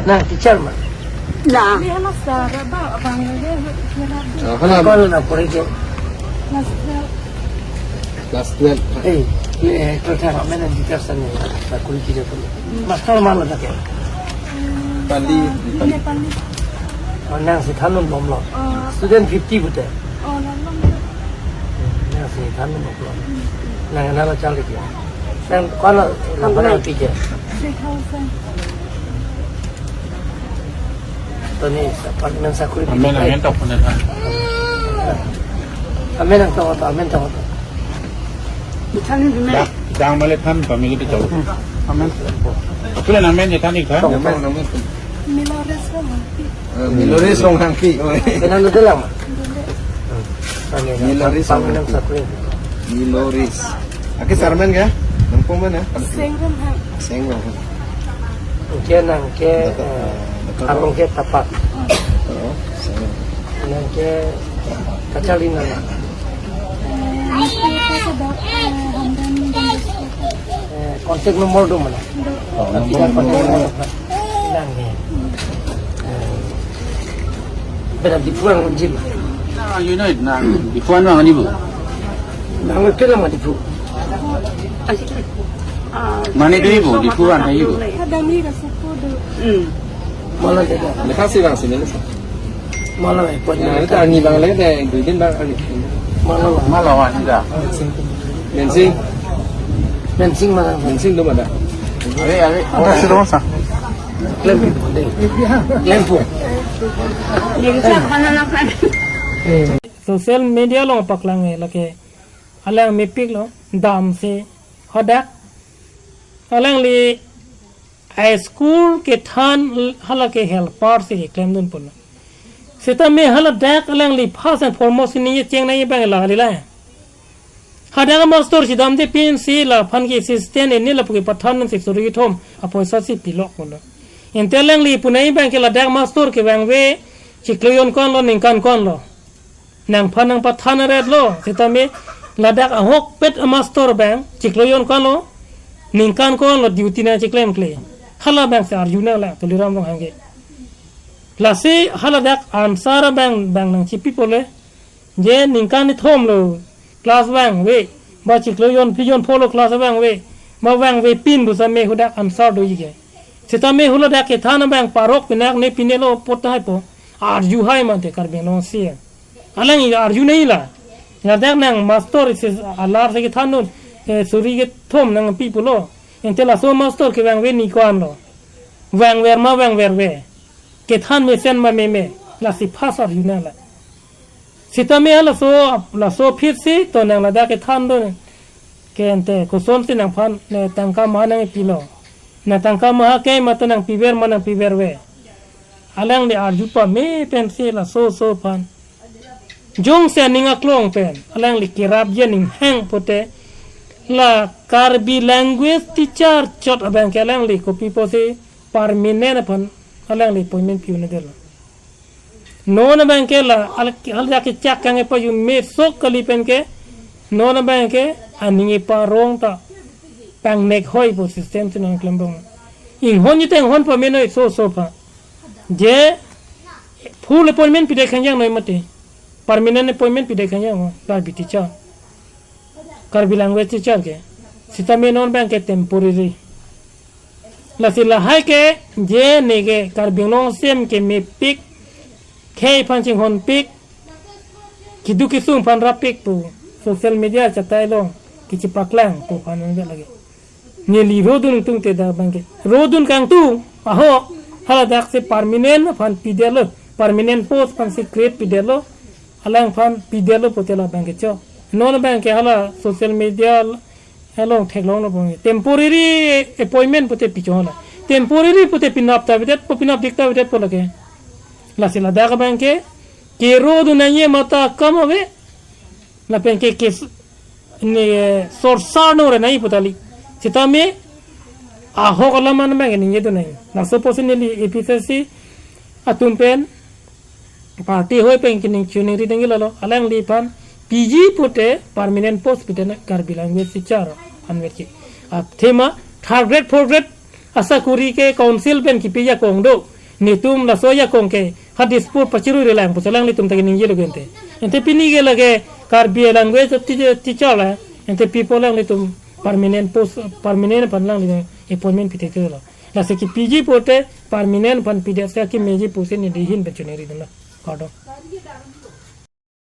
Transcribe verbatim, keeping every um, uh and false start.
Nang teacher ma? La. Dia anak sekolah, Bang. Abang dia, dia nak. Oh, hala. Sekolah na pori ke? Kelas dua. Kelas dua. Eh, eh, kau cakap mana teacher sana, sakuri kita pun. Master mana tak ya? Pali. Dia Pali. Oh, nangsi thandun bomlo. Oh. Student fifty pute. Oh, nang. Nangsi thandun bomlo. Nang, nang cari dia. Nang, kalau nang pernah teacher? Three thousand. Toni, apartment sakuri. Amen, amen, tok, amen. Amen, ang tok, amen, tok. Ithan ni dume. Dak, dang male than, family ke jauh. Amen. Apule amen, ithan ni than. Milores Ronghangpi. Eh, Milores Ronghangpi. Oh. Kenal dulu lama. Milores Ronghangpi. Milores. Ake sarmen ke? Nangpong mana? Seng Ronghang. Seng Ronghang. Ke nang ke, eh, abang ke tapak. Oh, seng. Nang ke kachalina na. Eh, contact number do mana? Oh, tidak contact number. Nang ke. Eh, beda Diphu an kunjim. Ah, you know it, nang Diphu an mang ni bu. Nang ke nama Diphu. Mane do ibu, Diphu an ibu. Kadang ni ka suku do. Hmm. Malah dia. Lekha si bang sini lekha. Malah eh, pon. Ya, itu ani bang lekha deh, dua din bang ani. Malah. Malah wah tidak. Mensing. Mensing malah. Mensing do mana? Are, are. Ada si rumah sa. Lempu deh. Lempu. Jadi siapa anak kan? Social media along paklang eh lake. Alang mepik lo, damsi. Hadak. Alangli a school kethan hala ke helper si keklemdun pulo. Sitame haladak alangli first and foremost ni cheng nangji abang la halila. Hadak master si damde pinsi laphan ke assistant ini lapu kepathan si suri kethom apoisa si pilok pulo. Ante alangli pu nangji abang ke ladak master ke vangve chiklo jon ko-anlo ningkan ko-anlo. Nangphan nangpathan aret lo, sitame ladak ahokpet amaster abang, chiklo jon ko-anlo, ningkan ko-anlo duty nangchiklemkle. Hala abang si arju nanglang, Tuliram Ronghangpi. Lasi haladak answer abang, bang nangchipi pule, je ningkan ni thomlo, class vangve, ba chiklo jon phli jon pholo class vangve, ba vangve pin pu sitame hadak answer doji ke. Sitame haladak kethan abang parok pinak ne pinelo apot tahai po. Arju hai mante Karbi Anglong si. Alang i arju nangji la. Ladak nang master si alar si kethandun, eh, suri kethom nangpi pulo. Ante laso master ke vangve ni ko-anlo. Vangver ma vangverve. Kethan mesen ma meme. Lasi first arju nanglang. Sitame laso, laso aphi si to nang ladak kethandun. Ke ante kosonsi nangphan, ne tangka ma nangpilo. Na tangka ma ke ma to nangpiver ma nangpiverve. Alangli arju pame pensi laso so aphan. Jongsi aning aklong pen, alangli kerapji aning hang pute, la Karbi language teacher chot abang ke alangli kopi pusi permanent aphan alangli appointment pi-un-edetlo. Non abang ke la, al-, haladak kechak kangpajut me sok kali pen ke, non abang ke, aning eparong ta, pangnek hoi pu system si nangklembom. Inghon jite inghon pamenoi so so aphan. Je, full appointment pidet khangjang noi mati. Permanent appointment pidet khangjang noi, Karbi teacher. Karbi language teacher ke. Sitame non abang ke temporary. Lasi lahai ke, je neke Karbi Anglong sem ke mepik, khei aphan chinghonpik, keduk kesung aphan rappik pu, social media chatai along, kechipaklang pu aphan nangve lagi. Neli rodun tungte dak abang ke. Rodun kangtung, aho, haladak si permanent aphan pidetlo, permanent post aphan si create pidetlo, alangphan pidetlo pute la abang ke cho. Non abang ke hala social media along theklonglo abang ke. Temporary appointment pute pichong la. Temporary pute pinap ta pidet po pinap dik ta pidet po lake. Lasi ladak abang ke, kerodun nangji mata kam ave. Lapen ke kes-, ne, sorsar nore nangji pu tali. Sitame, ahok alam an abang ke ningjedun nangji. Laso apotsi neli A P H L C atum pen, party hoi pen ke ning chuningri nangji lalo. Alangliphan P G pute permanent post pute na Karbi language teacher anvet ke. Athema, third grade, fourth grade, asakuri ke council pen kipi ajakong do. Netum laso ajakong ke ha Dispur pachirui relang pusi alanglitum ta keningje lo ente. Ente pini ke lake Karbi language ti-, teacher la, ente pi apot alanglitum permanent post, permanent aphan alanglitum appointment pithekthe lo. Lasi kepiji pulote permanent aphan pidet si kemeji pusi neli ahin pen choningri dunlo. Kardom.